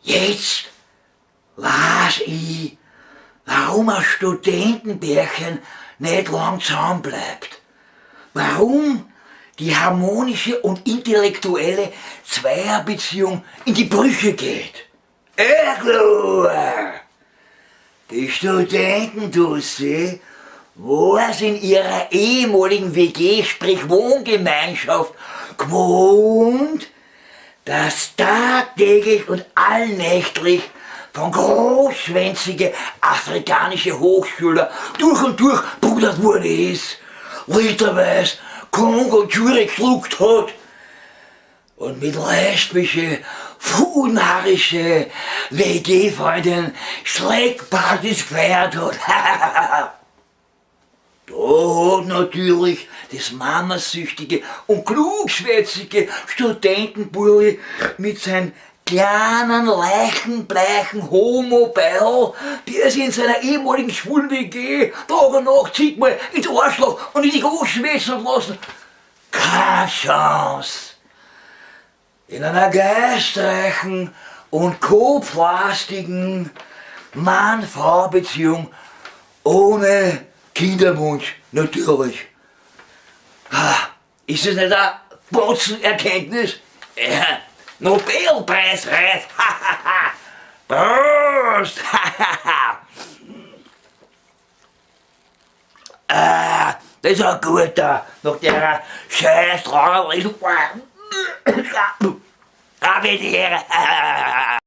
Jetzt weiß ich, warum ein Studentenpärchen nicht lang zusammenbleibt. Warum die harmonische und intellektuelle Zweierbeziehung in die Brüche geht. Eh klar! Die Studententussi war's in ihrer ehemaligen WG, sprich Wohngemeinschaft, gewohnt, dass tagtäglich und allnächtlich von großschwänzige afrikanische Hochschüler durch und durch brudert worden ist, literweise Kongo Zürich geschluckt hat und mit lesbische, funharische WG-Freundin Schlägpartys gefeiert hat. Da hat natürlich das mamasüchtige und klugschwätzige Studentenburli mit seinem kleinen, leichenbleichen Homo-Beil, der sich in seiner ehemaligen schwulen WG Tag und Nacht zigmal ins Arschloch und in die Großschwätzen hat lassen, keine Chance. In einer geistreichen und kopflastigen Mann-Frau-Beziehung ohne Kinderwunsch natürlich. Ist das nicht eine Botzenerkenntnis? Ja, Nobelpreisreif! Prost! Ah, das ist ein guter, nach der scheiß Trauer. Habe die Ehre.